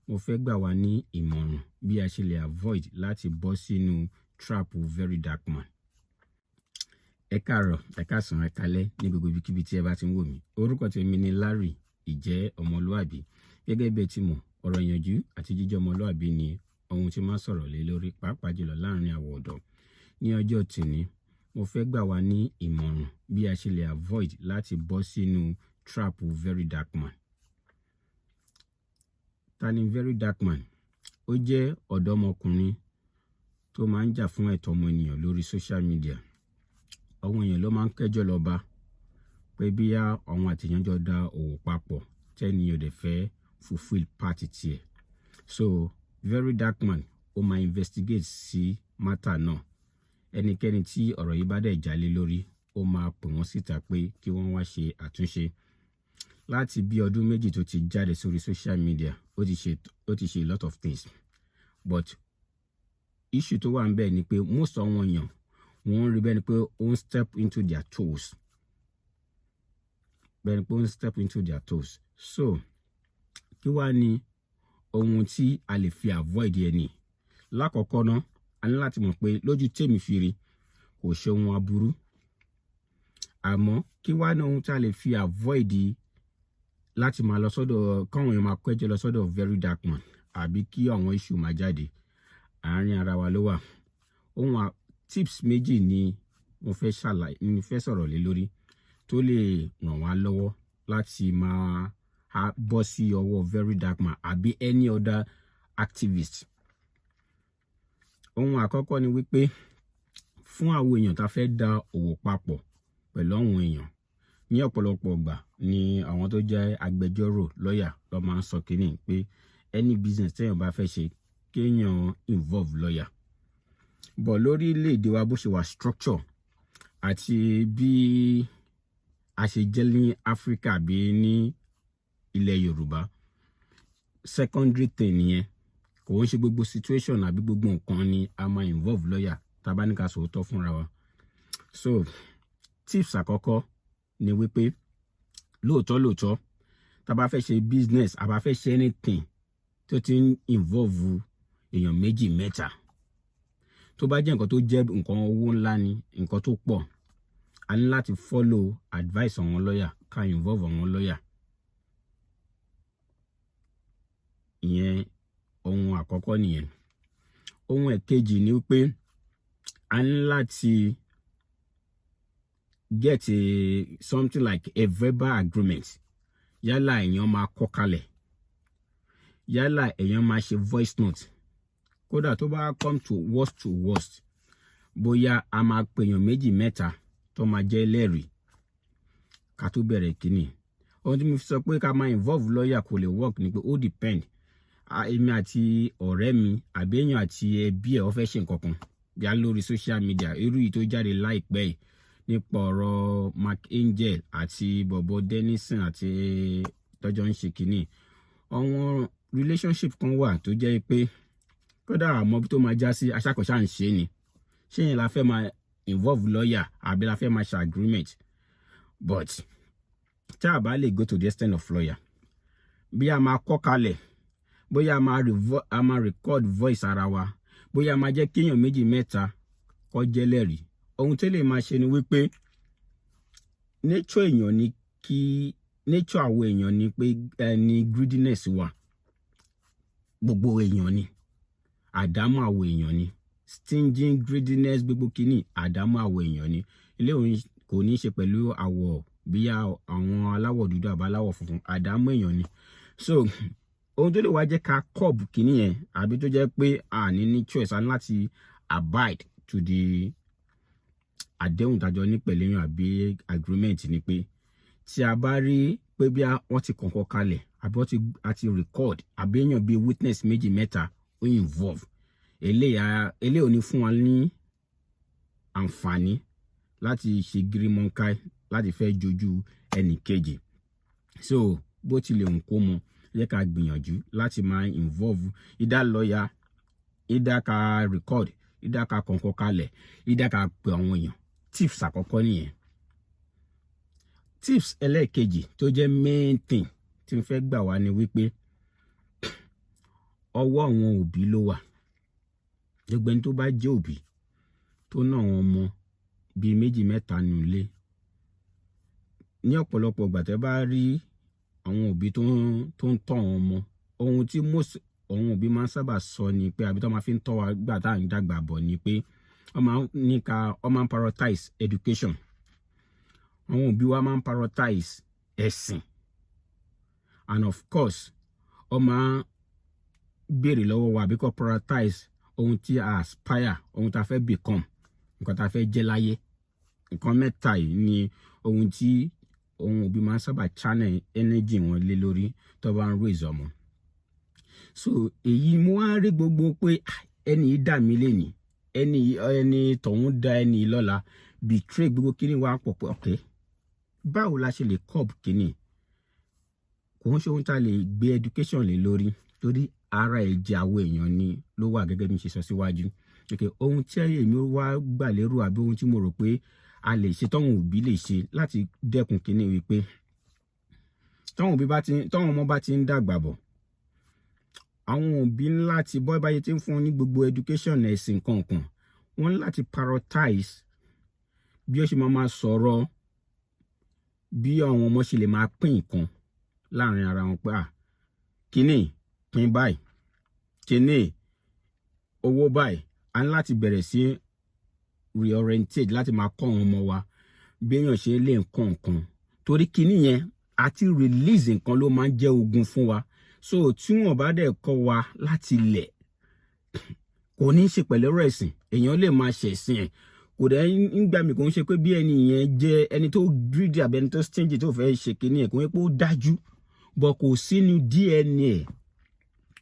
Mo fẹ́ gbà wá ní ìmọ̀ràn bí a ṣe lè avoid láti bọ́ sínú trap Very Dark Man. Ẹ káàárọ̀, ẹ káàsán, ẹ káalẹ́ ní gbogbo ibikíbi tí ẹ bá ti ń wò mí. Orúkọ tèmi ni Larry Ìjẹ́ Ọmọlúàbí. Gẹ́gẹ́ bí ẹ ti mọ̀, ọ̀rọ̀ ìyànjú àti jíjẹ́ ọmọlúàbí ni ohun tí máa sọ̀rọ̀ lé lórí, pàápàá jùlọ láàrin àwọn ọ̀dọ́. Ní ọjọ́ tòní, mo fẹ́ gbà wá ní ìmọ̀ràn bí a ṣe lè avoid láti bọ́ sínú trap Very Dark Man. Ta ni Very Dark Man? Ó jẹ́ ọ̀dọ́mọkùnrin tó máa ń jà fún ẹ̀tọ́ ọmọnìyàn lórí social media. Àwọn èèyàn ló máa ń kẹ́jọ́ lọ bá pé bí àwọn àtìyàn jọ da òwò papọ̀, tẹ́ni ò dẹ̀ fẹ́ fulfill part tiẹ̀. So Very Dark Man ó máa investigate sí matter náà. Ẹnikẹ́ni tí ọ̀rọ̀ yìí bá dẹ̀ jálé lórí, ó máa pè wọ́n síta pé kí wọ́n wá ṣe àtúnṣe. Láti bí ọdún 2 tó ti jáde sórí social media, ó ti ṣe a lot of things, but issue tó wà níbẹ̀ ni pé most àwọn èèyàn, wọ́n ń rí bẹ́ẹ̀ ni pé ó ń step into their toes, bẹ́ẹ̀ ni pé ó ń step into their toes. So kí wá ní ohun tí a lè fi avoid ẹni? Lákọ̀ọ́kọ́ náà, a ní láti mọ̀ pé lójú tèmi fi rí, kò ṣe ohun aburú. Àmọ́ kí wá ní ohun tí a lè fi avoid láti máa lọ sọ́dọ̀, káwọn èèyàn máa kẹ́jọ́ lọ sọ́dọ̀ Very Dark Man, àbí kí àwọn issue máa jáde? Àárín ara wa ló wà. Ohun tips méjì ni mo fẹ́ ṣàlàyé, ni mo fẹ́ sọ̀rọ̀ lé lórí, tó lè ràn wá lọ́wọ́ láti máa bọ́ sí ọwọ́ Very Dark Man àbí any other activist. Ohun àkọ́kọ́ ni wípé, fún àwọn èèyàn tá fẹ́ da òwò papọ̀ pẹ̀lú àwọn èèyàn, ní ọ̀pọ̀lọpọ̀ ìgbà ni àwọn tó jẹ́ agbẹjọ́rò, lọ́yà, ló máa ń sọ kínní pé any business téèyàn bá fẹ́ ṣe, kéèyàn involve lawyer. But lórílẹ̀‐èdè wa, bó ṣe wà structure àti bí a ṣe jẹ́ ní Áfíríkà bí ní ilẹ̀ Yorùbá, secondary thing nìyẹn. Kò ń ṣe gbogbo situation àbí gbogbo nǹkan ni a máa involve lawyer, tá a bá ní ká sòótọ́ fúnra wa. So tips àkọ́kọ́ ni wípé, lóòótọ́ lóòótọ́, tá a bá fẹ́ ṣe business, a bá fẹ́ ṣe anything tó ti ń involve èèyàn méjì, mẹ́ta, tó bá jẹ́ nǹkan tó jẹ́ nǹkan owó ńlá ni, nǹkan tó pọ̀, a ní láti follow advice àwọn lawyer, ká involve àwọn lawyer. Ìyẹn ohun àkọ́kọ́ nìyẹn. Ohun ẹ̀kejì ni wípé a ní láti get something like a verbal agreement. Yálà èèyàn máa kọ kalẹ̀, yálà èèyàn máa ṣe voice note, kódà tó bá come to worst, bóyá a máa pèèyàn méjì, mẹ́ta tó máa jẹ́ ẹlẹ́rìí ká tó bẹ̀rẹ̀ kínní. Ohun tí mo fi sọ pé ká máa involve lawyer kò lè work ni pé ó depend. Èmi àti ọ̀rẹ́ mi àbí èèyàn àti ẹbí ẹ̀, wọ́n fẹ́ ṣe nǹkan kan bí a lórí social media, irú yìí tó jáde láìpẹ́ yìí nípa ọ̀rọ̀ Mark Angel àti bọ̀bọ̀ Denison àti tọ́jọ́ ń ṣe kínní. Àwọn relationship kan wà tó jẹ́ pé kódà àmọ́ bí tó máa já sí, aṣàkóṣà ń ṣe ni. Ṣé yẹn la fẹ́ máa involve lawyer àbí la fẹ́ máa ṣe agreement? But tá a bá lè go to the extent of lawyer, bí a máa kọ kalẹ̀, bóyá a máa record voice ara wa, bóyá a máa jẹ́ kéèyàn méjì, mẹ́ta kó jẹ́lẹ̀rìí, ohun tó lè máa ṣe ni wípé nature èèyàn ni kí nature àwọn èèyàn ni pé ẹni greediness wà. Gbogbo èèyàn ni, àdámọ́ àwọn èèyàn ni stingy, greediness, gbogbo kínní, àdámọ́ àwọn èèyàn ni. Ilé òun kò ní í ṣe pẹ̀lú àwọ̀, bí àwọn aláwọ̀ dúdú àbí aláwọ̀ funfun, àdámọ́ èèyàn ni. So ohun tó lè wá jẹ́ ká curb kínní yẹn, àbí tó jẹ́ pé a ní choice, a ní láti abide to the àdéhùn tàjọ ní pẹ̀lú èèyàn àbí agreement, ni pé tí a bá rí pé bí wọ́n ti kọ̀ọ̀kan kalẹ̀, àbí wọ́n ti a ti record, àbí èèyàn bíi witness méjì, mẹ́ta ó involve, eléyìí ò ní fún wa ní àǹfààní láti ṣe gírímọ́ńkáì, láti fẹ́ jojú ẹnì kejì. So bó tilẹ̀ ń kó mọ, jẹ́ ká gbìyànjú láti máa involve either lawyer, either ká record, either ká kọ̀ọ̀kan kalẹ̀, either ká pe àwọn èèyàn. Tips àkọ́kọ́ nìyẹn. Tips ẹlẹ́ẹ̀kejì tó jẹ́ main thing tí n fẹ́ gbà wá ni wípé Ọwọ́ àwọn òbí ló wà. Gbogbo ẹni tó bá jẹ́ òbí tó ná àwọn ọmọ bíi méjì, mẹ́ta nílé, ní ọ̀pọ̀lọpọ̀ ìgbà, tẹ́ bá rí àwọn òbí tó ń tọ́ àwọn ọmọ, ohun tí most àwọn òbí máa ń sábà sọ ni pé, àbí tó máa fi ń tọ́ wa gbà tá à ń dàgbà bọ̀ ni pé, wọ́n máa ń ní ká wọ́n máa ń prioritize education. Àwọn òbí wa máa ń prioritize ẹ̀sìn, and of course wọ́n máa ń béèrè lọ́wọ́ wa àbí kó prioritize ohun tí a aspire, ohun tá a fẹ́ become, nǹkan tá a fẹ́ jẹ́ láyé. Nǹkan mẹ́ta yìí ni ohun tí ohun òbí máa ń sábà channel energy wọn lé lórí tó bá ń raise ọmọ. So èyí mo wá rí gbogbo pé ẹni yìí dà mí lénìí, ẹni tọ̀hún dá ẹni lọ́la, betray, gbogbo kíní wa pọ̀ pé, ok, báwo la ṣe lè curb kíní? Kò ń ṣe ohun tá a lè gbé education lé lórí, torí ara ẹ̀jẹ̀ àwọn èèyàn ni ló wà, gẹ́gẹ́ bí n ṣe sọ síwájú. Ok, ohun tí èmi wá gbà lérò àbí ohun tí mo rò pé a lè ṣe, tọ́hún òbí lè ṣe láti dẹ́kun kíní, wípé tọ́hún ọmọ bá ti ń dàgbà bọ̀, àwọn òbí ńlá ti bọ́ báyìí tí ń fún ní gbogbo education, ẹ̀sìn kankan, wọ́n ní láti prioritize bí ó ṣe máa sọ̀rọ̀, bí àwọn ọmọ ṣe lè máa pín nǹkan láàrin ara wọn, pé à kíní pín báyìí, kíní owó báyìí. A ní láti bẹ̀rẹ̀ sí reorientate láti máa kọ́ àwọn ọmọ wa bí èèyàn ṣe lè nǹkan nǹkan, torí kíní yẹn àti release nǹkan ló máa ń jẹ́ ogun fún wa. So tí wọ́n bá dẹ̀ kọ́ wa láti lẹ̀, kò ní í ṣe pẹ̀lú ọ̀rọ̀ ẹ̀sìn. Èèyàn lè máa ṣẹ̀sìn ẹ̀, kò dẹ̀ ń gbà mí. Kò ń ṣe pé bí ẹni yẹn jẹ́ ẹni tó greedy àbí ẹni tó stingy tó fẹ́ ṣe kíní ẹ̀, kò ń pé ó dájú bọ̀, kò sínú DNA ẹ̀.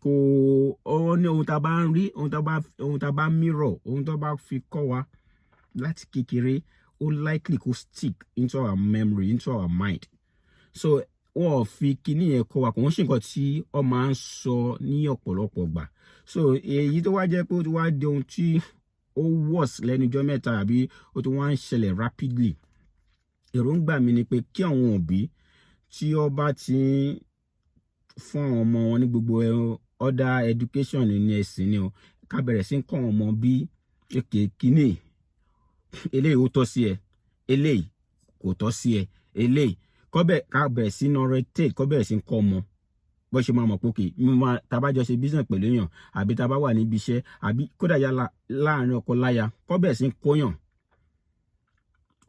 Kò ọ ní ohun tá a bá ń rí, ohun tá a bá mirror, ohun tó bá fi kọ́ wa láti kékeré, ó likely kó stick into our memory, into our mind. So wọ́n fi kíní yẹn kọ́ wa, kò ń ṣe nǹkan tí wọ́n máa ń sọ ní ọ̀pọ̀lọpọ̀ gbà. So èyí tó wá jẹ́ pé ó ti wá di ohun tí ó worse lẹ́nu ijọ́ mẹ́ta, àbí ó ti wá ń ṣẹlẹ̀ rapidly, èròǹgbà mi ni pé kí àwọn òbí tí ó bá ti ń fún àwọn ọmọ wọn ní gbogbo other education ní ẹ̀sìn ni o, ká bẹ̀rẹ̀ sí ń kọ́ àwọn ọmọ bí èké kíní eléyìí ó tọ́ sí ẹ, eléyìí kò tọ́ sí ẹ, eléyìí kọ́bẹ̀, ká bẹ̀rẹ̀ sí orientate, kọ́ bẹ̀rẹ̀ sí kọ́ ọmọ bó ṣe máa mọ̀ pé òkè máa tá a bá jọ ṣe business pẹ̀lú èèyàn, àbí tá a bá wà níbi iṣẹ́, àbí kódà yálà láàrin ọkọ láya, kọ́ bẹ̀rẹ̀ sí kóyàn.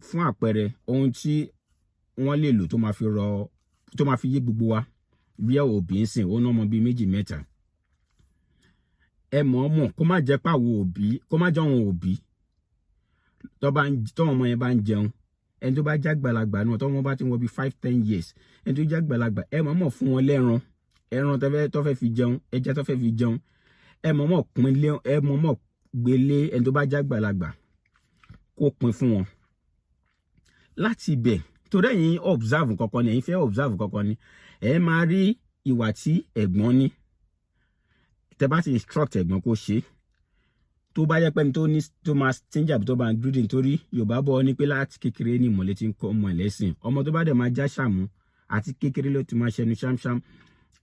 Fún àpẹẹrẹ, ohun tí wọ́n lè lò tó máa fi rọ, tó máa fi yé gbogbo wa, bí òbí ń sìn ó ná ọmọ bíi méjì, mẹ́ta, ẹ mọ̀ ọ́ mọ̀, kó má jẹ́ pàwọ̀ òbí, kó má jẹ́ àwọn òbí tọ́ ọmọ yẹn bá ń jẹun, ẹni tó bá jágbàlagbà náà, tọ́ wọn bá ti wọ bí 5, 10 years, ẹni tó jágbàlagbà, ẹ mọ̀ mọ̀ fún wọn lẹ́ran, ẹran tó fẹ́ fi jẹun, ẹja tó fẹ́ fi jẹun, ẹ mọ̀ mọ̀ pín lé, ẹ mọ̀ mọ̀ gbélé ẹni tó bá jágbàlagbà kó pín fún wọn. Láti ibẹ̀, torí ẹ̀yin observe kankan ni, ẹ̀yin fẹ́ observe kankan ni, ẹ máa rí ìwà tí ẹ̀gbọ́n ní. Tẹ́ bá ti instruct ẹ̀gbọ́n kó ṣe, tó bá yẹ pé ẹni tó ní tó máa stingy àbí tó bá ń greedy, nítorí Yorùbá bọ̀ ní pé láti kékeré ní ìmọ̀lẹ́ ti ń kọ́ ọmọ ẹlẹ́sìn. Ọmọ tó bá dẹ̀ máa já ṣàmú, àti kékeré ló ti máa ṣẹnu ṣámṣám.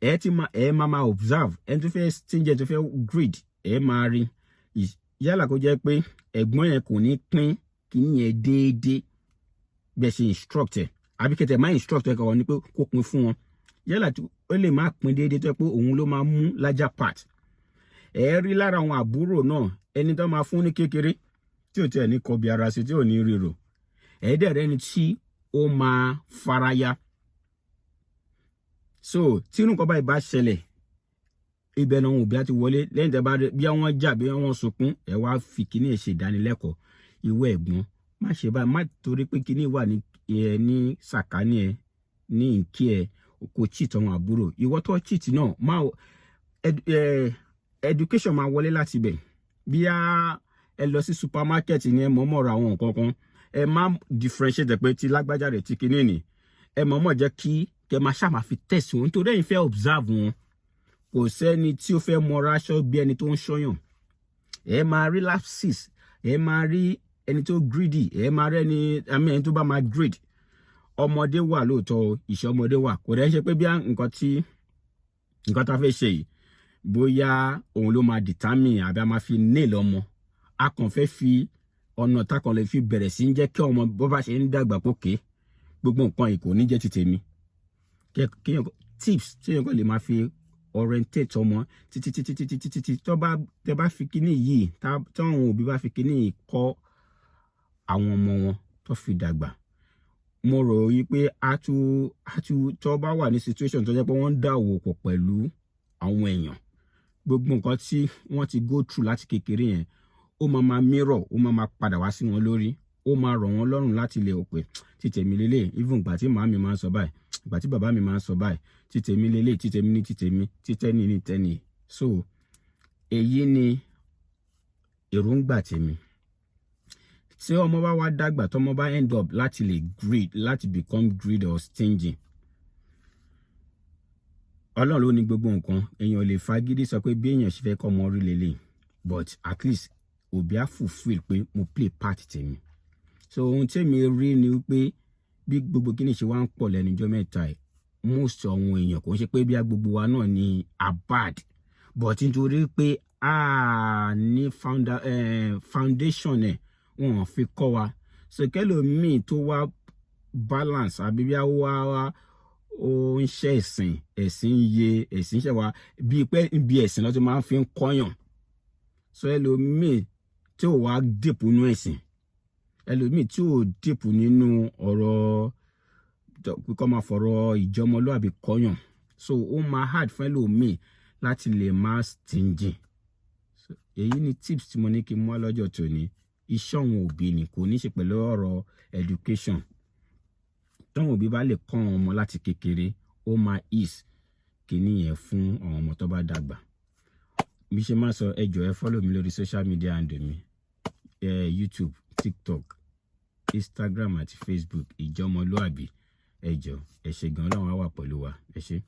Ẹ ti máa, ẹ máa máa observe ẹni tó fẹ́ stingy, ẹni tó fẹ́ greed. Ẹ máa rí, yálà kó jẹ́ pé ẹ̀gbọ́n yẹn kò ní pín kíní yẹn déédéé bẹ́ẹ̀ ṣe instruct ẹ̀, àbí kẹtẹ̀ máa instruct ẹ̀ kọ̀ọ̀ ni pé kó pín fún wọn, yálà ó lè má pín déédéé, tó yẹ pé òun ló máa mú larger part. Ẹ rí lára àwọn àbúrò náà, ẹni tó máa fún ní kékeré tí ò tiẹ̀ ní kọbi ara sí, tí ò ní ríro, ẹ dẹ̀ rẹ́ni tí ó máa faraya. So tí irú nǹkan báyìí bá ṣẹlẹ̀, ibẹ̀ náà òbí á ti wọlé. Lẹ́yìn tẹ́ bá rí bí wọ́n jà, bí wọ́n sunkún, ẹ wá fi kíní ẹ̀ ṣe ìdánilẹ́kọ̀ọ́: ìwọ ẹ̀gbọ́n, má ṣe báyìí, má torí pé kíní wà ní ẹ ní sàkání ẹ ní nkí ẹ kò cheat àwọn àbúrò. Ìwọ tó cheat náà, má education máa wọlé láti ibẹ̀. Bí a ẹ lọ sí supermarket ni, ẹ mọ̀ọ́mọ̀ ra àwọn nǹkan kan, ẹ má differentiate pé ti lágbájá rẹ̀, ti kíní ni. Ẹ mọ̀ọ́mọ̀ jẹ́ kí kẹ máa ṣáà máa fi test wọn, nítorí ẹ̀yin fẹ́ observe wọn. Kò sẹ́ni tí ó fẹ́ mọra aṣọ bí ẹni tó ń ṣọ́yàn. Ẹ máa rí lapses, ẹ máa rí ẹni tó greedy, ẹ máa rí ẹni, I mean, ẹni tó bá máa greed. Ọmọdé wà lóòótọ́, ìṣe ọmọdé wà. Kò dẹ́ ṣe pé bí nǹkan tí nǹkan tá a fẹ́ ṣe yìí, Bóyá òun ló máa determine àbí a máa fi nail ọmọ. A kàn fẹ́ fi ọ̀nà tá kàn lè fi bẹ̀rẹ̀ sí ń jẹ́ kí ọmọ, bó bá ṣe ń dàgbà pókè, gbogbo nǹkan yìí kò ní jẹ́ ti tèmi. Kéèyàn tips tí èèyàn kàn lè máa fi orientate ọmọ títí títí títí títí títí tó bá tẹ bá fi kíní yìí, táwọn òbí bá fi kíní yìí kọ́ àwọn ọmọ wọn tó fi dàgbà, mo rò yí pé a tún tó bá wà ní situation tó jẹ́ pé wọ́n ń dá òwò pọ̀ pẹ̀lú àwọn èèyàn, gbogbo nǹkan tí wọ́n ti go through láti kékeré yẹn, ó máa máa mirror, ó máa máa padà wá sí wọn lórí. Ó máa rọ̀ wọ́n lọ́rùn láti lè pè títèmi lélẹ̀. Even ìgbà tí màámi máa ń sọ báyìí, ìgbà tí bàbá mi máa ń sọ báyìí, títèmi lélẹ̀, títèmi ní títèmi, títẹ́ni ní tẹ́ni. So èyí ni èròǹgbà tèmi. Tí ọmọ bá wá dàgbà, tọmọ bá end up láti lè greed, láti become greed or stingy, Ọlọ́run ló ní gbogbo nǹkan. Èèyàn lè fagídí sọ pé bí èèyàn ṣe fẹ́ kọ́ ọmọ orí lélẹ̀, but at least òbí á fulfill pé mo play part tèmi. So ohun tèmi rí ni wípé bí gbogbo kíní ṣe wá ń pọ̀ lẹ́nu ọjọ́ mẹ́ta ẹ̀, most àwọn èèyàn, kò ń ṣe pé bí gbogbo wa náà ni a bad, but nítorí pé a ní foundation ẹ̀, wọn fi kọ́ wa. So kẹlòmíì tó wá balance àbí bí a wá ó ń ṣe ẹ̀sìn, ẹ̀sìn yé, ẹ̀sìn ṣe wa bíi pé ibi ẹ̀sìn lọ́tọ́ máa ń fi ń kọ́yàn. So ẹlòmíì tí ò wá deep nínú ẹ̀sìn, ẹlòmíì tí ò deep nínú ọ̀rọ̀ kọ́ máa fọ̀rọ̀ ìjọmọlúàbí kọ́yàn, so ó máa hard fún ẹlòmíì láti lè má stingy. So èyí ni tips tí mo ní kí n mú wá lọ́jọ́ tòní. Iṣẹ́ àwọn òbí ni, kò ní ṣe pẹ̀lú ọ̀rọ̀ education. Táwọn òbí bá lè kọ́ àwọn ọmọ láti kékeré, ó máa ease kíní yẹn fún àwọn ọmọ tó bá dàgbà. Bí ṣe máa sọ, ẹ jọ̀ọ́, ẹ follow mi lórí social media handle mi, YouTube, TikTok, Instagram àti Facebook, Ìjọmọlúàbí. Ẹ jọ̀ọ́, ẹ ṣé gan. Ọlọ́run á wà pẹ̀lú wa. Ẹ ṣé.